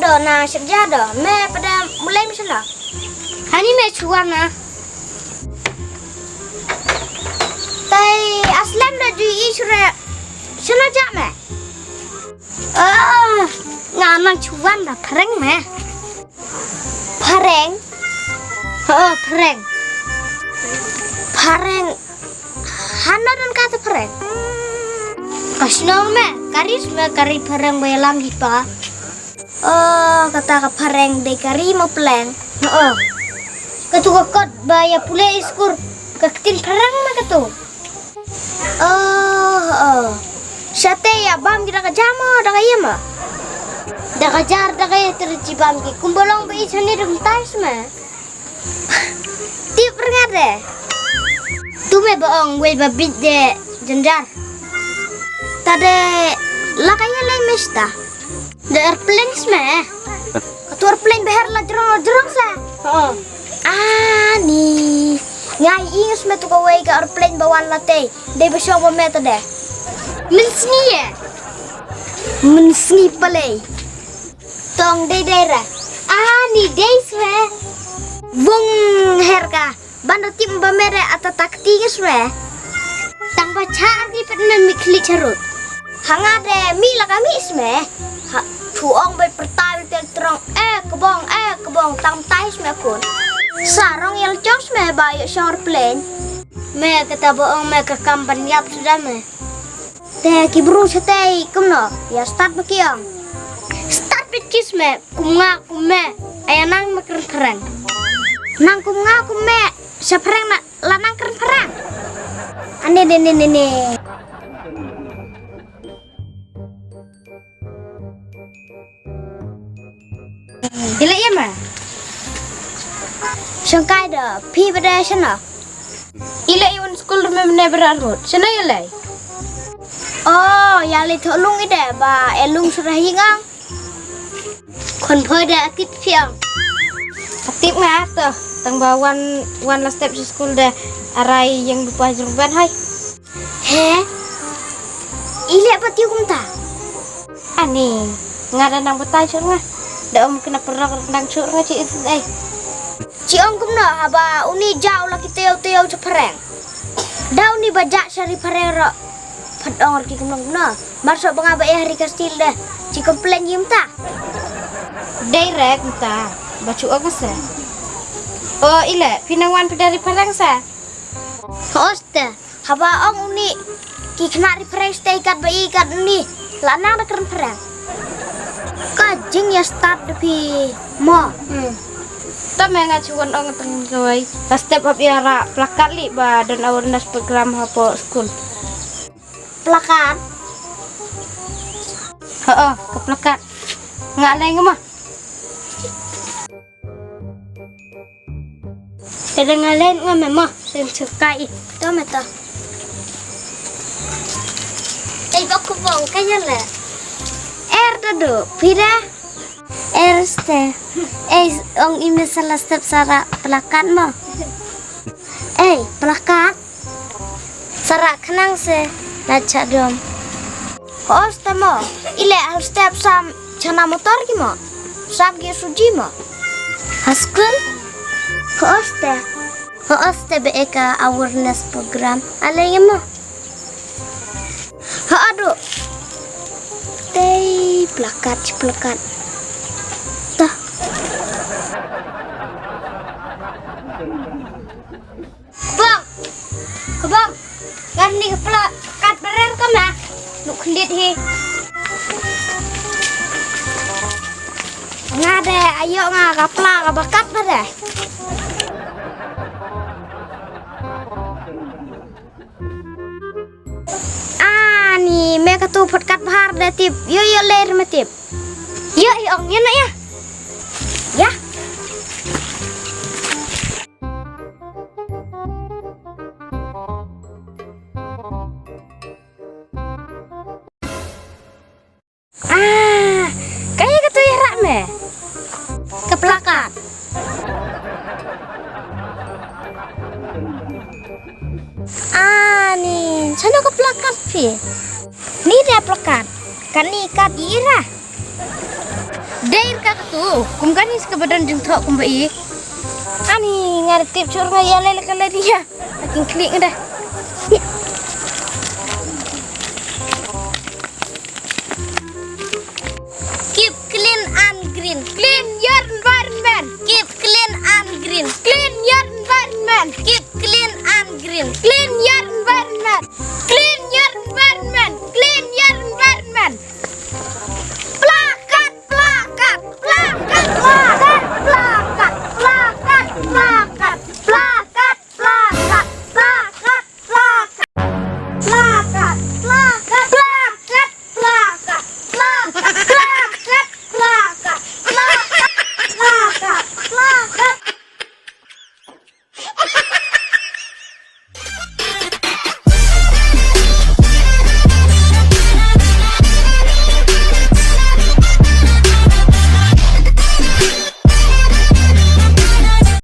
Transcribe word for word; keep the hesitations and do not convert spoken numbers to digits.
To na shet ja do me pada mulai me shano. Hani me chuan na. Tai aslem da ju i shure. Shano ja me. Ah, nga nang chuan da phareng me. Phareng? Oh, phareng. Phareng. Hano don kata phareng? Kasno me, karis me kari phareng ba yalang hipa. Oh, kata ka phareng de kari mo pleng. Oh. Katu ka kot ba ya pule iskur ka ktin phareng me katu. Oh, oh. Shate ya bam ki da ka jamo da ka yema. Da ka jar da ka yeter ji bam ki kumbolong ba i chani dum tais me. Tip rengat de. Tu me ba ong wei ba bit de jenjar. Tade la ka yelei mesta. De airplane me. Ka tu airplane beher la jrong jrong sa. Oh. Ani. Ngai ing me tu ka wei ka airplane ba wan la te. Dei ba shong ba me tade. Min sngi ye. Min sngi palei. Tong dei dei ra. Ani dei swe. Vung her ka. Ban da tip ba me re ata takti ngi swe. Tang ba cha arti pet me mi khli charut. Hanga de mi la ka mi swe. Ha thu ong bai pertai tel trong e kebong e kebong tang tai swe kun. Sarong yel chos me ba yo shor plane. Me kata ba ong me ka kam ban yap sudah me. Te ki bru shatei kumno ya start ba ki ong. Start ba kis me. Kum nga kum me. Aya nang me kren kren. Nang kum nga kum me. Sa phareng na la nang kren phareng. Ane ne ne ne ne. Ila ya ma. Shangkai da phi bada shana. Ila iwan school rume mene bada rot. Shana ila. Oh, ya le tholung ide ba elung surah hingang. Khon phoi da atip phi ong. Atip nga to tang ba wan wan la step sha skul da arai ïeng dupa jrong ban hai. He? Ile ba tiu kumta? Ani nga da nang batai chur nga. Da um kena perok nang chur nga chi is ai. Chi ong kumno haba uni jau la ki teo teo cha phareng. Da uni ba ja sha ri phareng ro. Phat ong ki kumno kumno. Mar so ba nga ba eh ri kastil de. Chi complain yim ta. Direct ta. Ba chu ong se. O ile phi nang wan phi da ri phareng sa. Hoste. Haba ong uni ki khynnah ri phareng stei kat ba i kat uni. La nang da kren phareng. Ka jing ya start da phi mo. Hmm. Ta me nga chuan ong tang kawai. Ka step up ya ra plakat li ba don awareness program hapo school. Plakat? Ho, ka plakat. Nga lai ngama. Kada ngalen nga memo sen chukai. To me to. Ei bok kubong kaya le. Er dadu pida. Er ste. Ei ong ime salah step sara plakat mo. Ei plakat. Sara khnang se na chadom. Hoste mo, ile al step sam chana motor ki mo. Sam ki suji mo. Haskun? Hoste. Hoste be eka awareness program. Ale ye mo. Ha adu. Tei plakat chi plakat. Ta. Bang. Bang. Kan ni kepala kat berer ka ma. Nuk klit hi. Nga de ayo nga kepala ka bakat ba de. Ani me ka tu phat kat bahar de tip. Yo yo ler me tip. Yo yo ong yo na ya. Ya. Ah, kaya ka tu ïarap me. Ka plakat. Ah, ni, sana ka plakat phi. Ni da plakat. Kani kat ira. Dei ka katu. Kum kani ska ba don jingthoh kum ba i. Ani nga da tip chur nga ya le ka le dia. Akin klik nga da.